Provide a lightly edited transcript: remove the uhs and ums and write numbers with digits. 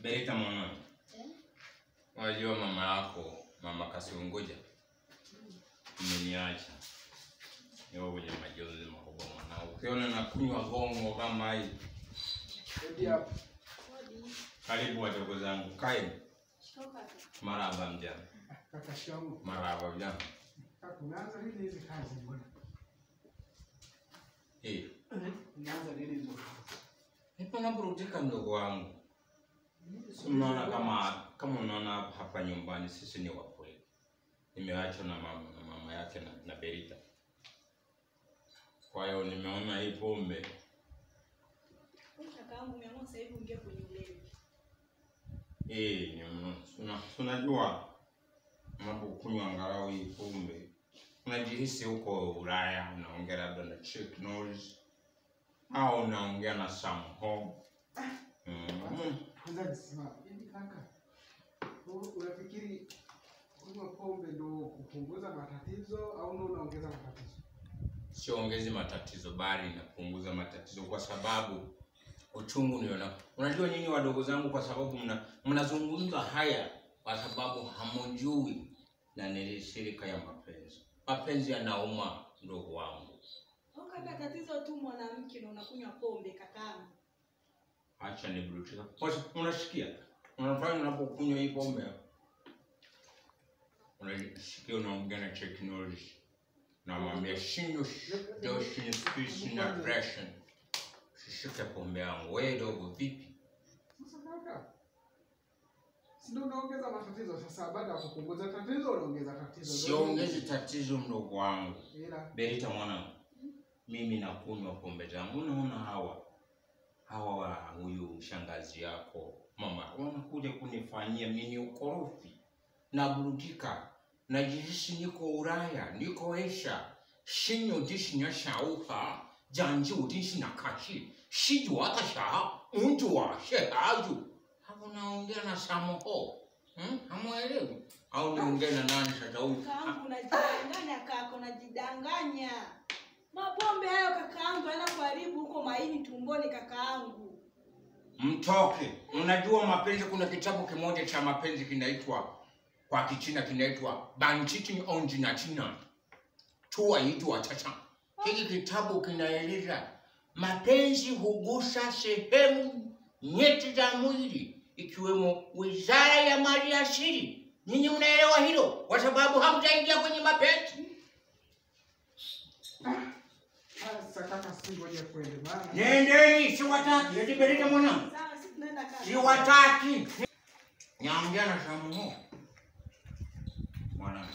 Berita mwanangu. Unajua mama yako, mama Kasunguja, mmeniacha. Nipo kwenye majonzi makubwa mwanangu. Ukiona nakunywa gongo kama hii. Hodi hapo. Karibu wadogo zangu. Kaeni. Marhaba mjana. Kaka shikamoo. Marhaba mjana. Kaka, unaanza lini hizi kazi mbona? Eh, Unaanza lini hizo kazi? nipo naburudika mdogo wangu. Si unaona kama unaona hapa nyumbani sisi ni wapweke. Nimeachwa na mama na mama yake na Berita. Kwa hiyo nimeona hii pombe. Kakaangu umeamua sasa hivi uingie kwenye ulevi. Eh, unajua unapokunywa angalau hii pombe unajihisi huko Ulaya, unaongea labda na Chuck Norris au unaongea na Sam Ho. Kwanza nisimame. Hivi kaka, unafikiri kunywa pombe ndo kupunguza matatizo au ndo unaongeza matatizo? Siongezi matatizo bali napunguza matatizo kwa sababu uchungu niliona. Unajua nyinyi wadogo zangu, kwa sababu mnazungumza haya kwa sababu hamujui na nilishirika ya mapenzi. Mapenzi yanauma ndugu wangu. Kaka, tatizo tu mwanamke na unakunywa pombe kakaangu. Acha niburudike. Unasikia? Unafanya unapokunywa hii pombe. Unasikia unaongea na Chuck Norris. Na mwambia shinyo doshin spisi na pressure. Shika pombe yangu. Wewe dogo vipi? Sasa kaka, si ndio unaongeza matatizo sasa? Baada ya kupunguza tatizo unaongeza tatizo. Siongezi tatizo mdogo wangu. Ila Berita mwanangu, mimi nakunywa pombe zangu. Unaona hawa wa huyu shangazi yako mama wanakuja kunifanyia mimi ukorofi. Naburudika, najihisi niko Ulaya, niko Asia. Shinyo dishi shauha janju dishi na kachi shiju hata sha unjua shehaju. Hapo naongea na Samoho. Hamuelewi? Au niongee na nani sasa huyu? Kakaangu unajidanganya kaka, unajidanganya. Mapombe hayo kakaangu yanakuharibu huko maini tumboni kakaangu. Mtoke. Unajua mapenzi, kuna kitabu kimoja cha mapenzi kinaitwa kwa Kichina kinaitwa Banchitin Onji na China. Chua itwa chacha. Hiki kitabu kinaeleza mapenzi hugusa sehemu nyeti za mwili ikiwemo wizara ya maliasili. Nyinyi mnaelewa hilo kwa sababu hamjaingia kwenye mapenzi. sasa kaka, si ngoja kwende maana. Nendeni, siwataki. Eti Berita mwanangu. Sawa, sisi tunaenda kaka. Siwataki. Niambia na Samuho. Mwanangu.